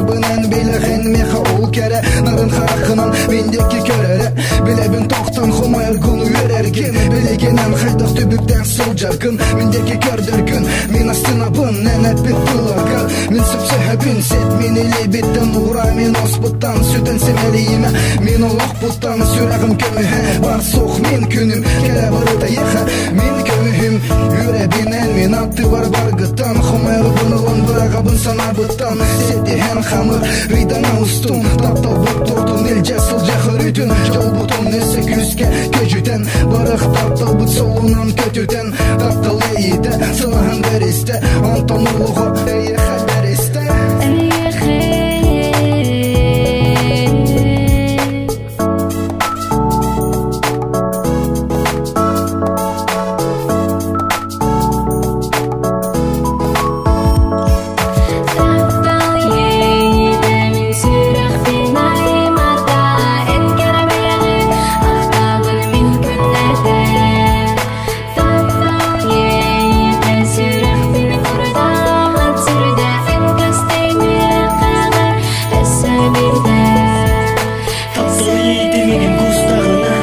Баҕарабын эн билэҕин миэхэ ол кэрэ Нарын хараххынан мин диэки көрөрө Билэбин тохтон хомойоргун үөрэргин Билигинэн хайдах түбүктээх сылдьаргын Мин диэки көрдөргүн Мин астынабын эн эппит тылларгар Мин сөпсөһөбүн сет мин илиибиттэн Ура мин оспуттан сүтэн симэлийимэ Мин олохпуттан сүрэҕим көмүһэ Бар суох мин күнүм кэрэ барыта эйиэхэ Мин көмүһүм үөрэбинэн мин аттыбар баргыттан Хомойорбун ылан быраҕабын санаабыттан Ситиһэн хамыр ыйдаҥа устун Тапталбыт турдун илдьэ сылдьа хөрүтүн Дьолбутун өссө күүскэ көдьүтэн Барах тапталбыт солунан көтүтэн Таптал эйиитэ сылаһан бэристэ Онтон олоҕу эйиэхэ бэристэ Таптал иэйиитэ сүрэхпин аймата, эн кэрэ ахтабын мин күннэтэ. Таптал иэйиитэ сүрэхпин курдаҕын сүрдэ, эн көстөймүөххэ өссө биирдэ. Таптал иэйитэ кустаҕына,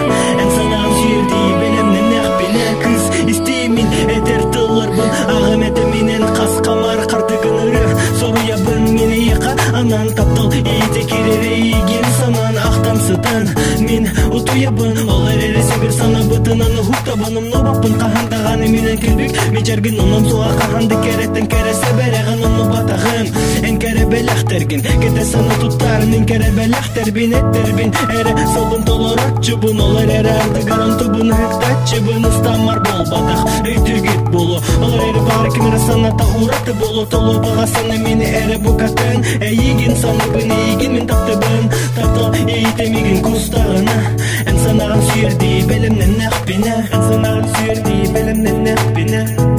эн санаам сүөрдии бэлэмнэннэхпинэ, кыыс истиимин этэр тылларбын, аҕам этэминэн хас хамар хартыгын ырыа соруйабын мин эйиэхэ анан таптал иитэ кирэр эйигин санаан ахтан сытан мин утуйабын ол эрээри сөбүр санаабытынан уһуктабын умнубаппын хаһан даҕаны минэн кэлбик мичэргин онон суоҕа хаһан да кэрэттэн кэрэ сэбэрэҕин умнубатаҕым эн кэрэ бэлэхтэргин кэтэ сана туттарын эн кэрэ бэлэхтэрбин эттербин эрэ сылбын толороччубун ол эрээри ардыгар онтубун ыһыктаччыбын ыстаммар буолбатах өйдүүгүт буолуо ол эрээри баҕар ким эрэ саната ураты буолуо толуо баҕа сана мини эрэ букатын эйигин саныыбын эйигин мин таптыбын таптал иитэ миигин кустаҕына эн санаҕын сүөрдии бэлэмнэннэхпинэ эн санаҕын сүөрдии бэлэмнэннэхпинэ.